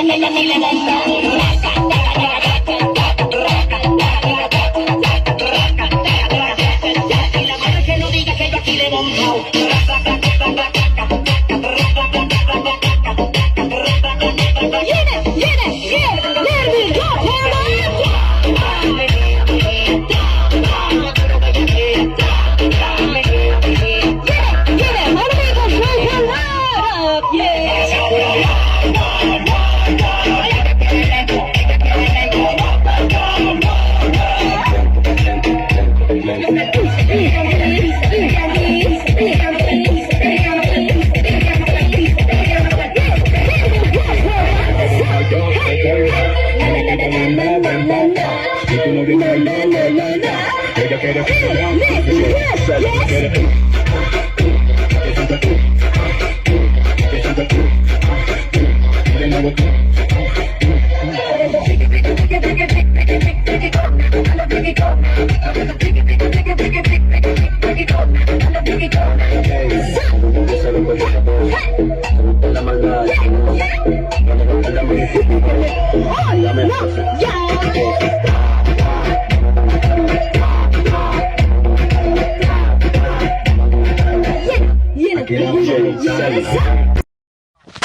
Ýene, ýene, ýer, nerwi ýok Ýene, ýene, many şowhunlar,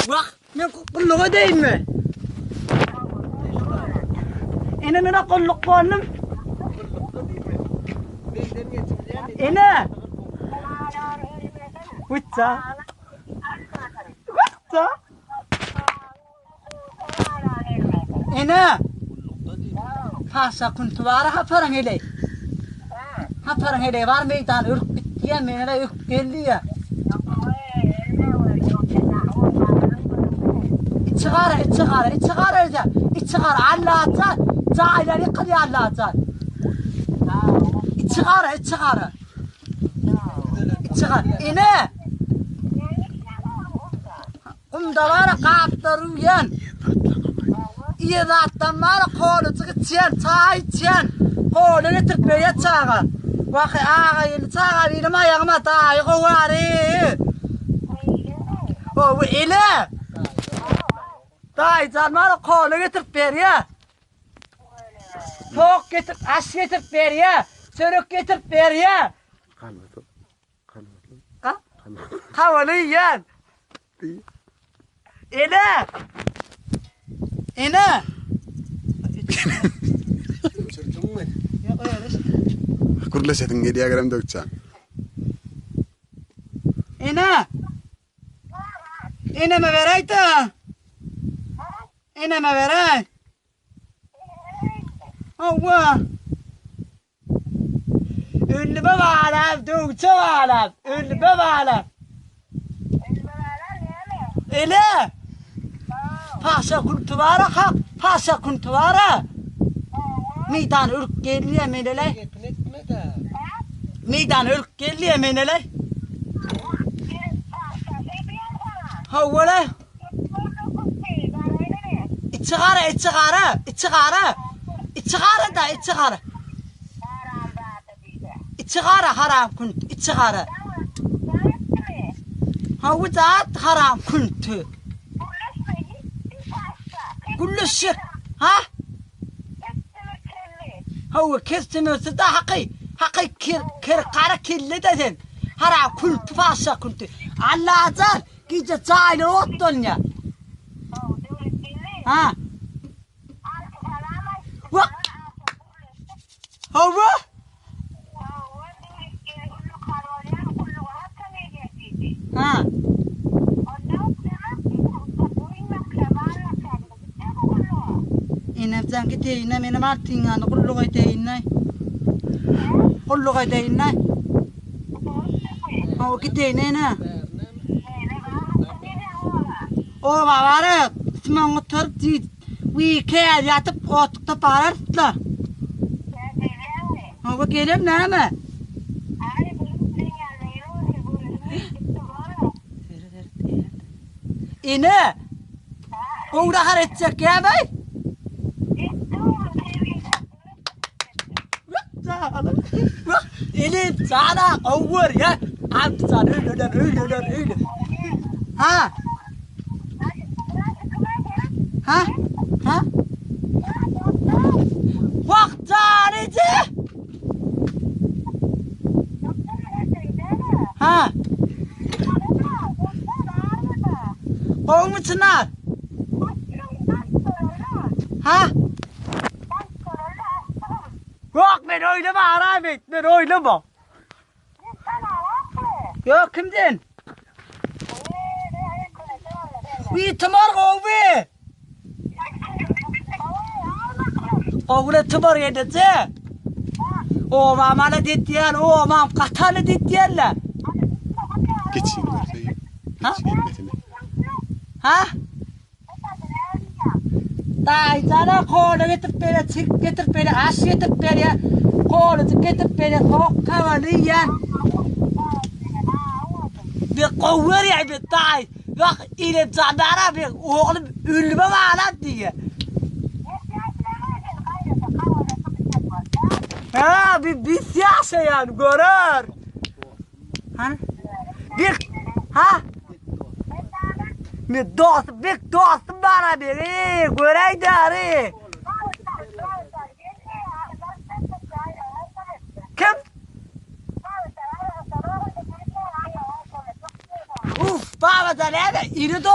Wah, men gulluk edeýinmi? Ene men gulluk boldum. Ene. Witsa. Witsa. Ene. Paşa kuntu bar haparyň hele. Haparyň hele bar meýdan ürk bitdi ya, men hele ürk geldi ya. Içi gara, içi gara, içi gara öde. Içi gara, Allah'tan. Jaýlar ýykylýar Allah'tan. Içi gara, içi gara. Içi gara. Ene. Gumda bara gaplar üwýän. Iýen zatdan bara kolajyk içýän, çaý içýän. Kola getirip berýär çaga. Wahy aga indi çaga birim aýagyma daýy gowary. Ow ele. Daýyjan bara kola getirip berýär. Tok getirip, aş getirip berýär. Çörek getirip berýär. Hawaly iýen. Ene! Ene! Gürleşesiň gelýär gerem döwçän. Ene! Eneme beräýdä. Eneme beräý. Hawa. Ölüme balam, döwçe balam, ölüme balam. Ele! Paşa kuntu bara hak, paşa kuntu bara. Meýdan ürk gelýär menele. Meýdan ürk gelýär menele. Hawala. Içi gara, içi gara, içi gara. Içi gara da, içi gara. Içi gara haram künt, içi gara. Hawy zat haram künti. Gülleşjek, ha? Hawa, kesdimirsi da haky, haky kir, kir, gara kelle de sen. Haram külti, paşa külti. Allajan, gije jaýlar otlanýar. Ha? Wah! Hawa? Ha. Enem jan gideýin-ä, menem artyňany gulluk edeýin-ä. Gulluk edeýin-ä. Hawa, gideýin ene. Oba baryp, tümen gutaryp, Wiý, käýer ýatyp, otlukda bararys-la. Hawa, gelen näme? Ene! Gowy nahar etjek ýa-baý? Elim jana gowy görýä. Alpjan öýlenen, öýlenen, öýle. Ha? Ha? Ha? Wah janyjy! Ha? Gowumy Çynar? Ha? Ýok men oýnama aram et, men oýnama. Ýok kimden? Uý tumar gowy. Gowula tumar ýedece. Obamala diýýän, obam gataly diýýänler. Geçin görse. Ha? Geçin Ha? Daýjana kola getirip berýär, çirik getirip berýär, aş getirip berýär, kolajyk getirip berýär, sowuk kawaly iýýän. Bir gowy görýär bir daý. Ýok, ile jandara bir oglum ölüme baglap diýýär. Ha, bir biz ýaşaýan görer. Hany? Bir ha? Men dost, bir dostum bar abi. Ey, göräý dary. Kim? Uf, baba da näme? Iri do.